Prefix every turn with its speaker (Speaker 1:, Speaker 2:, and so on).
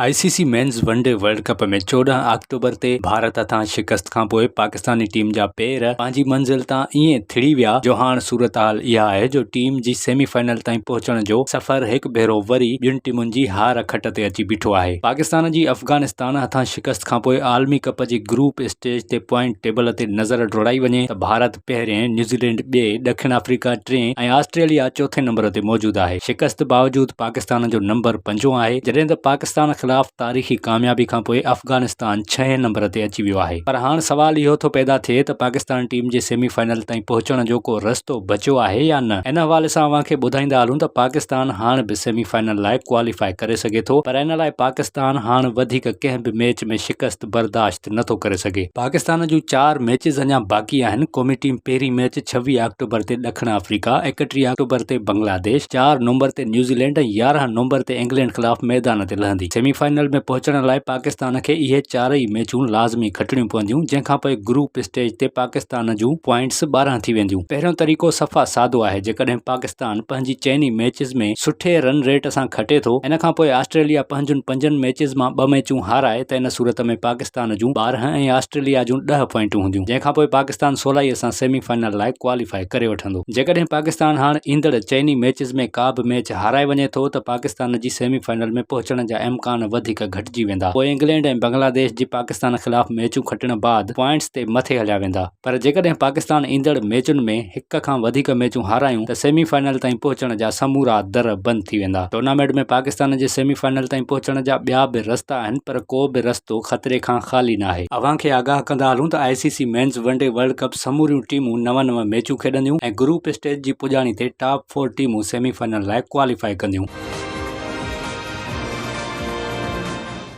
Speaker 1: I C C men's one day world cup ۾ 14 October تي ڀارت هٿان شڪست کانپوء پاڪستاني ٽيم جا پير پنهنجي منزل تان ائين ٿڙي ويا جو هاڻ صورتحال اها آهي جو ٽيم جي سيمي فائنل تائين پهچڻ جو سفر هڪ ڀيرو وري ٻين ٽيمن جي هار کٽ تي اچي بيٺو آهي. پاڪستان جي افغانستان هٿان شڪست کانپوء عالمي ڪپ جي گروپ اسٽيج تي پوائنٽ ٽيبل تي نظر ڊوڙائي وڃي ته ڀارت پهرين، نيوزيلينڊ ٻئي، ڏکڻ آفريڪا ٽئين ۽ آسٽريليا چوٿين نمبر تي موجود آهي. شڪست باوجود پاڪستان جو نمبر پنجون آهي، جڏهن ته پاڪستان خلاف تاريخي ڪاميابي کانپوء افغانستان ڇهين نمبر تي اچي ويو آهي. پر هاڻ سوال اهو ٿو پيدا ٿئي ته پاڪستان ٽيم جي سيمي فائنل تائين پهچڻ جو ڪو رستو بچيو آهي يا نه؟ ان حوالي سان اوهان کي ٻڌائيندا هلون ته پاڪستان هاڻ به سيمي فائنل لاء ڪواليفاء ڪري سگهي ٿو پر ان لاء پاڪستان هاڻ وڌيڪ ڪنهن به ميچ ۾ شڪست برداشت نه ٿو ڪري سگهي. پاڪستان جون چار ميچز اڃا باقي آهن، قومي ٽيم پهرين ميچ 26 آڪٽوبر تي ڏکڻ آفريڪا، 31 آڪٽوبر تي بنگلاديش، چار نومبر تي نيوزيلينڊ ۽ 11 نومبر تي انگلينڊ خلاف ميدان تي لهندي. سيمي فائنل ۾ پهچڻ لاء پاڪستان کي اهي چارئي ميچون لازمي کٽڻيون پونديون، جنهن کانپوء گروپ اسٽيج تي پاڪستان جون پوائنٽس 12 ٿي وينديون. پهريون طريقو صفا سادو آهي، جيڪڏهن پاڪستان پنهنجي چئني ميچز ۾ سٺي رن ريٽ سان کٽي ٿو، ان کانپوء آسٽريليا پنهنجن پنجن ميچز مان ٻه ميچون هارائي ته ان صورت ۾ پاڪستان جون 12 ۽ آسٽريليا جون ڏهه پوائنٽون هونديون، جنهن کانپوء پاڪستان سولائيء سان سيمي فائنل لاء ڪواليفاء ڪري وٺندو. جيڪڏهن پاڪستان هاڻ ايندڙ چئني ميچز ۾ ڪا به ميچ هارائي وڃي ٿو ته پاڪستان جي سيمي فائنل ۾ پهچڻ جا امڪان وڌيڪ گهٽجي ويندا، پوء انگلينڊ ۽ بنگلاديش جي پاڪستان خلاف ميچون کٽڻ بعد پوائنٽس تي مٿي هليا ويندا. پر جيڪڏهن پاڪستان ايندڙ ميچن ۾ هڪ کان وڌيڪ ميچون هارايون ته سيمي فائنل تائين پهچڻ جا سمورا در بند ٿي ويندا. ٽورنامينٽ ۾ پاڪستان جي سيمي فائنل تائين پهچڻ جا ٻيا به رستا آهن پر ڪو به رستو خطري کان خالي ناهي. اوهان کي آگاهه ڪندا هلون ته I C C men's one day world cup سموريون ٽيمون نو نو ميچون کيڏنديون ۽ گروپ اسٽيج جي پڄاڻي تي ٽاپ فور ٽيمون سيمي فائنل لاء ڪواليفائي ڪنديون.